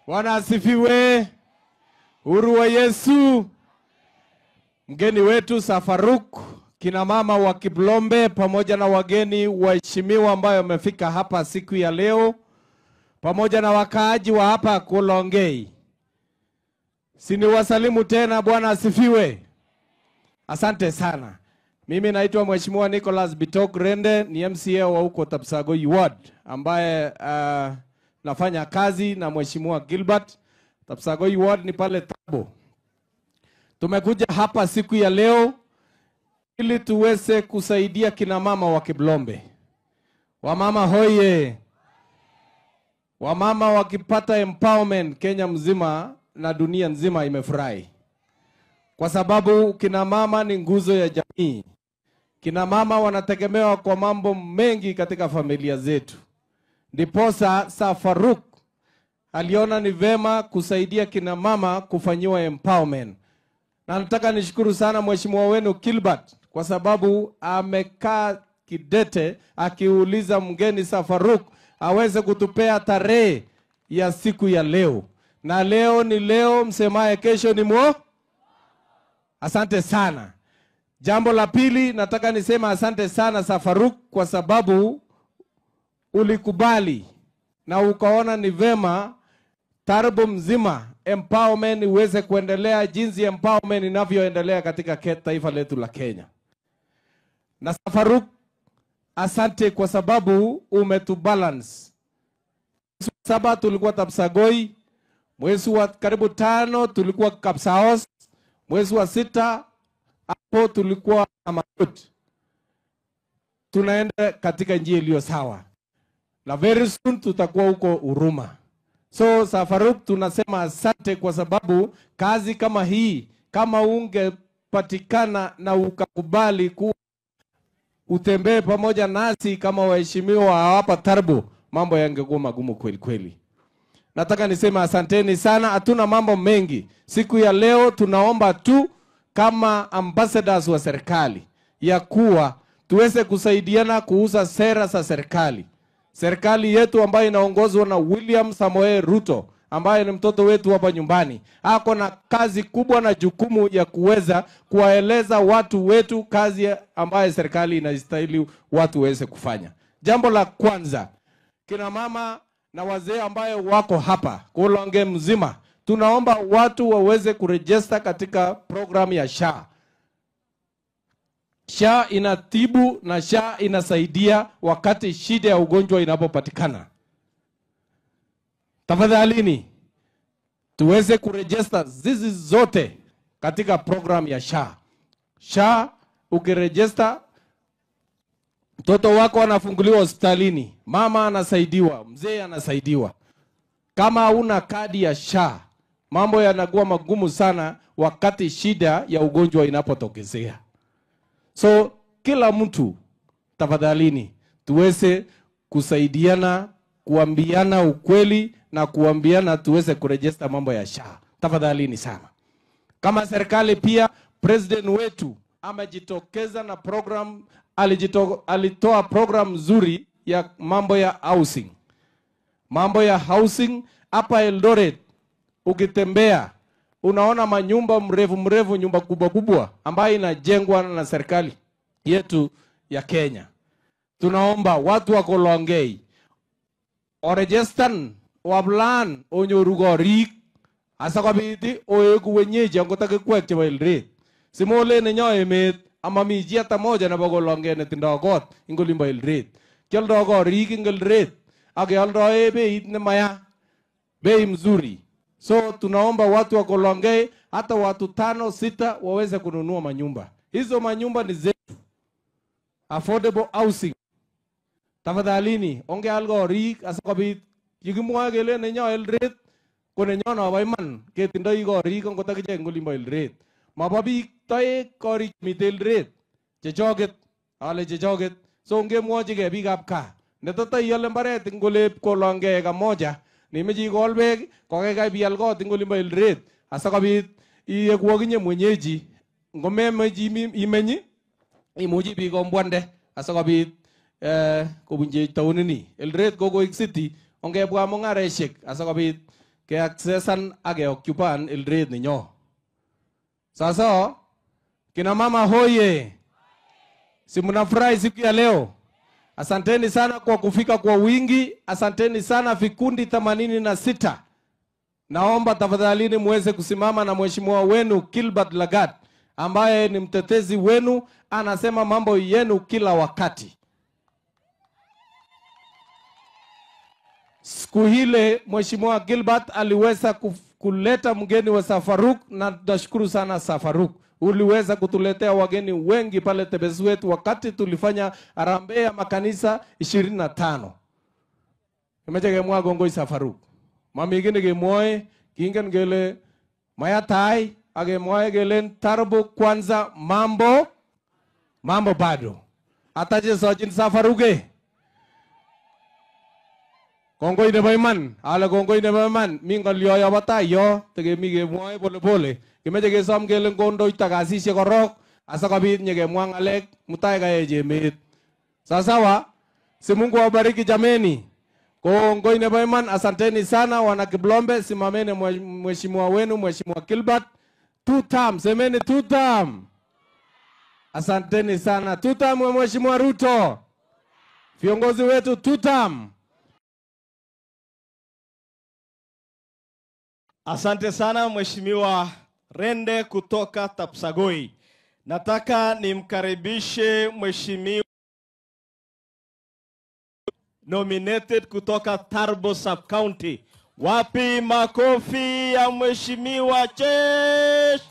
Bwana asifiwe. Uhuru wa Yesu. Mgeni wetu Safaruk, kina mama wa Kiblombe pamoja na wageni waheshimiwa ambao wamefika hapa siku ya leo, pamoja na wakaaji wa hapa Kolongei. Siniwasalimu tena, Bwana asifiwe. Asante sana. Mimi naitwa Mheshimiwa Nicholas Bitok Rende, ni MCA wa huko Tapsagoi Ward, ambaye nafanya kazi na Mheshimiwa Gilbert. Tapsagoi Ward ni pale Tabo. Tumekuja hapa siku ya leo ili tuweze kusaidia kina mama wa Kiblombe. Wamama hoye. Wamama wakipata empowerment Kenya mzima na dunia nzima imefurahi. Kwa sababu kina mama ni nguzo ya jamii. Kina mama wanategemewa kwa mambo mengi katika familia zetu. Ndiposa Safaruk aliona ni vema kusaidia kina mama kufanyiwa empowerment. Na nataka nishukuru sana mheshimiwa wenu Gilbert kwa sababu amekaa kidete akiuliza mgeni Safaruk aweze kutupea tarehe ya siku ya leo. Na leo ni leo, msemaye kesho ni mwo. Asante sana. Jambo la pili nataka nisema asante sana Safaruk kwa sababu ulikubali na ukaona ni vema Tarbo mzima empowerment iweze kuendelea jinsi empowerment inavyoendelea katika taifa letu la Kenya. Na Safaruk, asante kwa sababu umetubalance. Mwezi wa 7 tulikuwa Tapsagoi, mwezi wa karibu 5 tulikuwa Kapsaos, mwezi wa 6 hapo tulikuwa Amakut. Tunaenda katika njia iliyo sawa. Na very soon tutakuwa huko Huruma. So Safaruk, tunasema asante kwa sababu kazi kama hii, kama ungepatikana na ukakubali kuwa utembee pamoja nasi kama waheshimiwa hapa Tarbo, mambo yangekuwa magumu kweli kweli. Nataka niseme asanteni sana. Hatuna mambo mengi siku ya leo. Tunaomba tu kama ambassadors wa serikali ya kuwa tuweze kusaidiana kuuza sera za serikali. Serikali yetu ambayo inaongozwa na William Samoei Ruto, ambaye ni mtoto wetu hapa nyumbani, ako na kazi kubwa na jukumu ya kuweza kuwaeleza watu wetu kazi ambayo serikali inastahili watu waweze kufanya. Jambo la kwanza, kina mama na wazee ambayo wako hapa Kolonge mzima, tunaomba watu waweze kurejesta katika program ya SHA. SHA inatibu na SHA inasaidia wakati shida ya ugonjwa inapopatikana. Tafadhalini tuweze kurejesta zizi zote katika program ya SHA. SHA ukirejesta, mtoto wako anafunguliwa hospitalini, mama anasaidiwa, mzee anasaidiwa. Kama huna kadi ya SHA, mambo yanakuwa magumu sana wakati shida ya ugonjwa inapotokezea. So kila mtu tafadhalini tuweze kusaidiana, kuambiana ukweli na kuambiana tuweze kurejesta mambo ya SHA. Tafadhalini sana. Kama serikali pia, president wetu amejitokeza na program, alitoa program nzuri ya mambo ya housing. Mambo ya housing hapa Eldoret, ukitembea unaona manyumba mrefu mrefu, nyumba kubwa kubwa ambayo inajengwa na serikali yetu ya Kenya. Tunaomba watu wa Kolongei orejestan wablan onyoru korik asikobit oeku wenyeji angot akikwek chebo Eldoret. Simolen nenyo emet amami chi hata moja nebo Kolongei netindoi kot eng olimbo Eldoret. Kioldo korik eng Eldoret ak keoldoe beit nemaya, bei mzuri. So tunaomba watu wa Kolongei hata watu 5 6 waweze kununua manyumba. Hizo manyumba ni zetu. Affordable housing. Tafadhalini ongeal korik asikobit yekimwoe kele nenyo Eldoret ko nenyo nobo iman ketindoi korik angot akichek eng olimbo Eldoret. Mabo biik toek korik chemiten Eldoret chechoket, ale chechoket. So ngemwochigei biikab gaa netata iale mbaret eng olep Kolongei eka moja, nimeche ikol beek kokaikai bial kot eng olimbo Eldoret asikobit ieku akinye mwenyeji. Ngomemech imeny imuchi bikomboande asikobit kobunchi taonini. Eldoret kokoik city, ongebwa mung'areshek asikobit keaksesan ak keoccupan Eldoret ninyo. Sasa kina mama hoye, si mnafurahi siku ya leo? Asanteni sana kwa kufika kwa wingi, asanteni sana vikundi 86. Naomba tafadhalini muweze kusimama na mheshimiwa wenu Gilbert Lagat ambaye ni mtetezi wenu, anasema mambo yenu kila wakati. Siku hile mheshimiwa Gilbert aliweza kuleta mgeni wa Safaruk, na tunashukuru sana Safaruk. Uliweza kutuletea wageni wengi pale Tebeswet wakati tulifanya harambee ya makanisa 25. Kimeche kemwa kongoi Safaruk. Mami kit nekemwoe kingen kele mayatai ak kemwoe kelen Tarbo kwanza mambo bado. Ata chesochin Safaruk. Kongoi nebo iman, ale kongoi nebo iman, mi ng'olyo yobo tai yo, tekemi kemwoe pole pole. Kimeche kesom kele ngondoita kasisiek korok, asikobit nyekemwa ng'alek mutai kaech emet. Sawasawa, si Mungu awabariki jameni. Kongoi nebo iman, asanteni sana wana Kiblombe, simameni mheshimiwa wenu, mheshimiwa Gilbert. 2 term, semeni 2 term. Asanteni sana. 2 term mheshimiwa Ruto. Viongozi wetu 2 term. Asante sana mheshimiwa Rende kutoka Tapsagoi. Nataka nimkaribishe mheshimiwa nominated kutoka Tarbo Sub County. Wapi makofi ya mheshimiwa Chesh?